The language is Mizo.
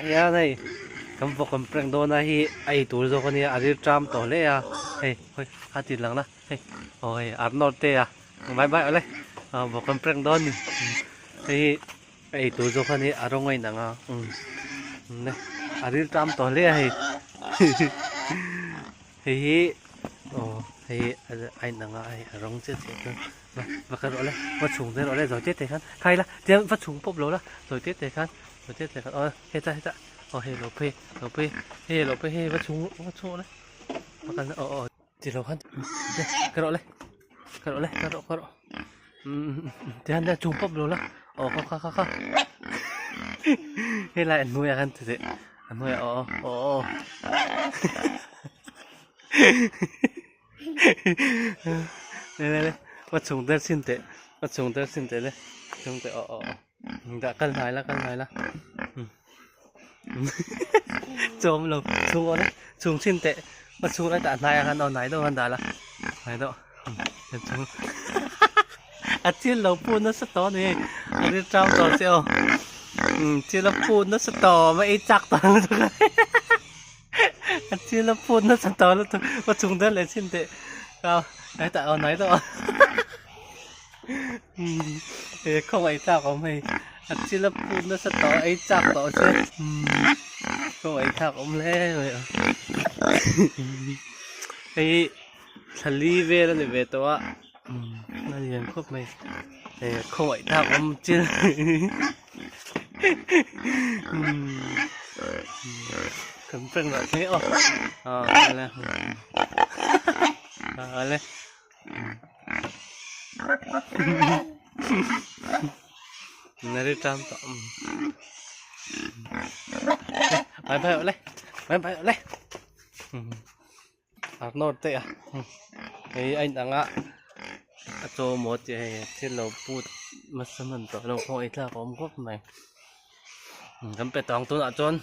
Hian hei kan vawk an prank dawn a hi a ei tur zawk ania a ril tram tawh hle a hei hawi a ti lang la hei aw hei Arnold te a bye bye awle aw vawk an prank dawn ni hei hi a ei tur zawk ania a rawng a inang a umm a ril tram tawh hle a hei hei hi aw hei a inang a hei a rawng chiah chiah chuan va va kal rawh le va chhung te rawh le zawi te te khan khai la tiang va chhung pawp lo la zawi te te khan zawi te te khan aw hetah hetah aw hei lo phei lo phei hei lo phei hei va chhung va chhung rawh le va kal aw aw ti lo khan ka rawh le ka rawh le ka rawh ka rawh tihian chhung pawp lo la aw kha kha kha kha helai a hnuaiah khan ti teh a hnuaiah aw aw aw le le le va chhung tel chhin teh va chhung tel chhin teh le chhung teh aw aw aw dah kal hnai la kal hnai la chawm lo chhung aw le chhung chhin teh va chhung lai tah hnaiah khan aw hnai deuh khan dah la hnai deuh chhung a thil lo put nasa tawh a ni hei a ri tang tawh che aw thil a put nasa tawh a ei chak tawh lutuk a a thil a put nasa tawh lutuk a chung dawn leh chin teh hetah aw hnai deuh a he khawngaih thlak awm hei a thil a put nasa tawh a ei chak tawh che khawngaih thlak awm hle mai a hei thla li vel a ni ve tawh a. A lian khawp mai eh khawngaih thlak awm chian kan prank lah thleng aw ah le ah le nari tram tawh bye bye le bye bye le Arnold te a hei a inang a a chaw maw tih hei thil lo put nasa hman tawh lo pawh ei tlak a awm khawp mai kan pe tawng tunah chuan.